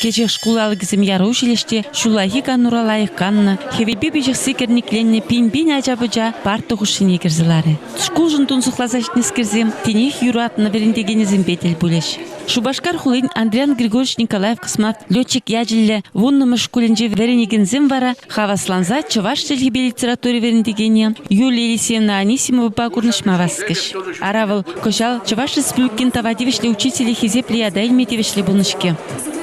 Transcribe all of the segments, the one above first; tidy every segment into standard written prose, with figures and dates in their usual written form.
Кӗҫех шкул алӑкӗсем яр уҫӑлӗҫ те ҫуллахи канура лайӑх каннӑ, хӗвелпе пиҫӗхсе кӗрнекленнӗ пин-пин ача-пӑча парта хушшине кӗрсе ларӗ. Шкулшӑн тунсӑхласа ҫитнӗскерсем тинех юратнӑ вӗрентекенӗсемпе тӗл пулӗҫ. Шупашкар хулин Андриян Григорьевич Николаев космонавт летчик ячӗллӗ вуннӑмӗш шкулӗнче вӗренекенсем вара хавасланса чӑваш чӗлхипе литература вӗрентекенӗ Юлия Елисеевна Анисимовӑпа курнӑҫма васкӗҫ. Ара вӑл кӑҫал Чӑваш Республикин тава тивӗҫлӗ учителӗ хисеплӗ ята илме тивӗҫлӗ пулнӑ-ҫке.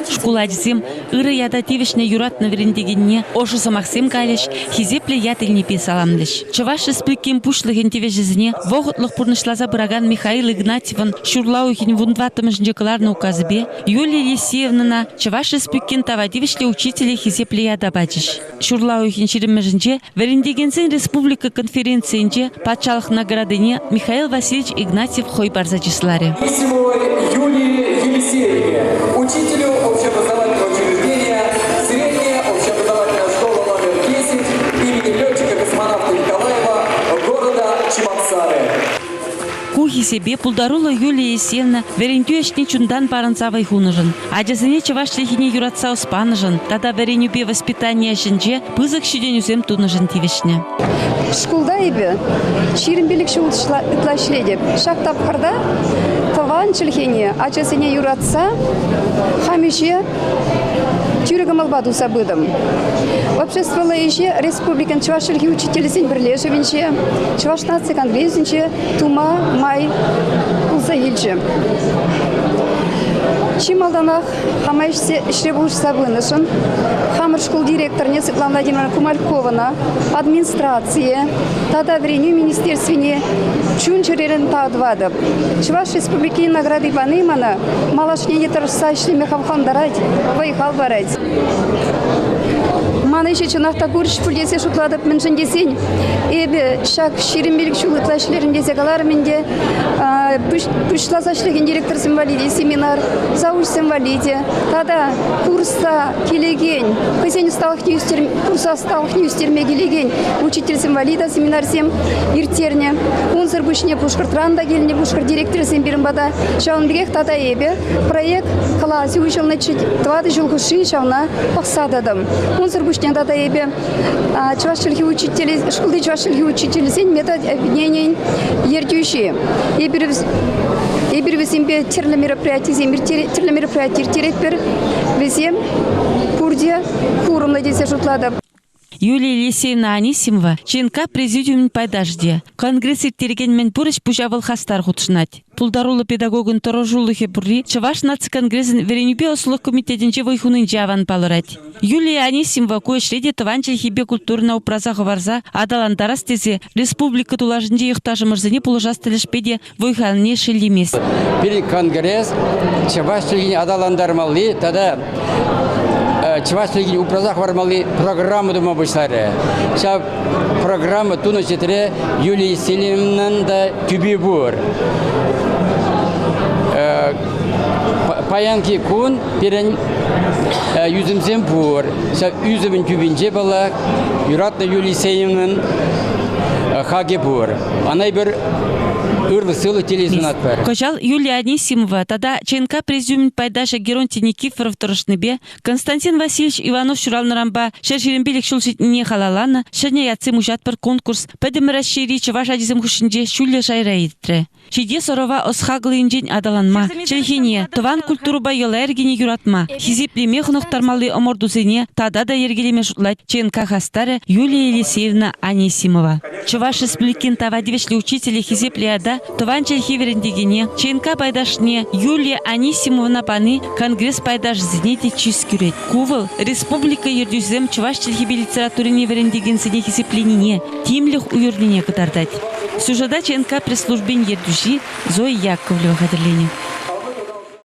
Шкул ачисем ырӑ ята тивӗҫнӗ юратнӑ вӗрентекенне ӑшӑ сӑмахсем калӗҫ, хисеплӗ ят илнипе саламлӗҫ. Чӑваш Республикин Пуҫлӑхӗн тивӗҫӗсене вӑхӑтлӑх пурнӑҫласа пыракан Михаил Игнатьевӑн ҫурла уйӑхӗн вунтӑваттӑмӗшӗнче кӑларнӑ указӗпе Юлия Елисеевнӑна Чӑваш Республикин тава тивӗҫлӗ учителӗ хисеплӗ ята пачӗҫ. Ҫурла уйӑхӗн ҫирӗммӗшӗнче вӗрентекенсен республика конференцийӗнче патшалӑх наградине Михаил Васильевич Игнатьев хӑй парса чысларӗ. Исимовой Юлии Елисеевне, учителю общеобразовательного учреждения Средняя общеобразовательная школа номер 10 имени летчика-космонавта Николаева города Чебоксары. Ку хисепе пултаруллӑ Юлия Есеевна вӗрентӳ ӗҫне чунтан парӑнса вӑй хунӑшӑн, ачасене чӑваш чӗлхине юратса ӑс панӑшӑн тата вӗренӳпе воспитани ӗҫӗнче пысӑк ҫитӗнӳсем тунӑшӑн тивӗҫнӗ. Шкулта эпӗ 25 ҫул ытла ӗҫлетӗп. Ҫак тапхӑрта тӑван чӗлхене ачасене юратса хам ӗҫе тӳрӗ кӑмӑлпа туса пытӑм. Обществӑллӑ ӗҫе республикӑн чӑваш чӗлхи учителӗсен пӗрлешӗвӗнче, Чӑваш наци конгресӗнче тума май пулса илчӗ. Чи малтанах хама ӗҫре пулӑшса пынӑшӑн хамӑр шкул директорне Светлана Владимировна Кумальковӑна, администрацие тата вӗренӳ министерствине чун-чӗререн тав тӑватӑп. Чӑваш Республикин награди пани мана малашне те тӑрӑшса ӗҫлеме хавхалантарать, вӑй-хал парать. Ман ӗҫе чӑнах та курӗҫ пуль тесе шутлатӑп, мӗншӗн тесен эпӗ ҫак 25 ҫул ытла ӗҫлерӗм тесе каларӑм ӗнтӗ. Пуҫласа ӗҫлекен директорсем валли те семинар, завучсем валли те тата курса килекен, хӑйсен ӑсталӑхне ӳстерме, курса ӑсталӑхне ӳстерме килекен учительсем валли та семинарсем ирттернӗ. Унсӑр пуҫне Пушкӑртран та килнӗ пушкӑрт директорӗсем пирӗн пата. Ҫавӑн пекех тата эпӗ проект класӗ уҫӑлнӑччӗ, тӑватӑ ҫул хушши ҫавна пӑхса тӑтӑм. Унсӑр пуҫне тата эпӗ чӑваш чӗлхи учителӗ, шкулти чӑваш чӗлхи учителӗсен методобъединенийӗн ертӳҫи. Эпир, эпир вӗсемпе тӗрлӗ мероприятисем тӗрлӗ мероприяти ирттеретпӗр. Вӗсем пурте курӑмлӑ тесе шутлатӑп. Юлия Елисеевна Анисимова ЧНК президиумӗн пайташӗ те. Конгресс ирттерекен мӗнпур ӗҫ-пуҫа вӑл хастар хутшӑнать. Пултаруллӑ педагогӑн тӑрӑшулӑхӗ пурри Чӑваш наци конгресӗн вӗренӳпе ӑслӑлӑх комитетӗнче вӑй хунинче аван палӑрать. Юлия Анисимова ку ӗҫре те тӑван чӗлхепе культурӑна упраса хӑварса аталантарас тесе республика тулашӗнчи йӑхташӑмӑрсене пулӑшас тӗлӗшпе те вӑй-халне шеллемест. Пирӗн конгресс чӑваш чӗлхине аталантармалли тата чӑваш чӗлхине упраса хӑвармалли программа тума пуҫларӗ. Ҫав программа тунӑ ҫӗртре Юлия Васильевнӑн та тӳпи пур. Паянхи кун пирӗн ӳсӗмсем пур. Ҫав ӳсӗмӗн тӳпинче, паллах, юратнӑ Юлия Васильевнӑн хакӗ пур. Ӑна эпир ырлӑх-сывлӑх телей сунатпӑр. Кӑҫал Юлия Анисимова тата ЧНК президиумӗн пайташӗ Геронтий Никифоров тӑрӑшнипе Константин Васильевич Иванов ҫуралнӑранпа 125 ҫул ҫитнине халалланӑ Ҫӗнӗ ятсем уҫатпӑр конкурс Пӗтӗм Раҫҫейри чӑваш ачисем хушшинче ҫӳллӗ шайра иртрӗ. Ҫитес ӑрӑва ӑс-хакӑл енчен аталанма, чӗлхене, тӑван культурӑпа йӑла-йӗркене юратма, хисеплеме хӑнӑхтармалли ӑмӑртусене тата та йӗркелеме шутлать ЧНК хастарӗ Юлия Елисеевна Анисимова. Чӑваш Республикин тава тивӗҫлӗ учителӗ хисеплӗ ята тӑван чӗлхе вӗрентекене, ЧНК пайташне Юлия Анисимовӑна пани конгресс пайташӗсене те чыс кӳрет. Ку вӑл республика ертӳҫисем чӑваш чӗлхипе литературине вӗрентекенсене хисепленине, тимлӗх уйӑрнине кӑтартать. Сюжета ЧНК пресс-службин ертӳҫи Зоя Яковлева хатӗрленӗ.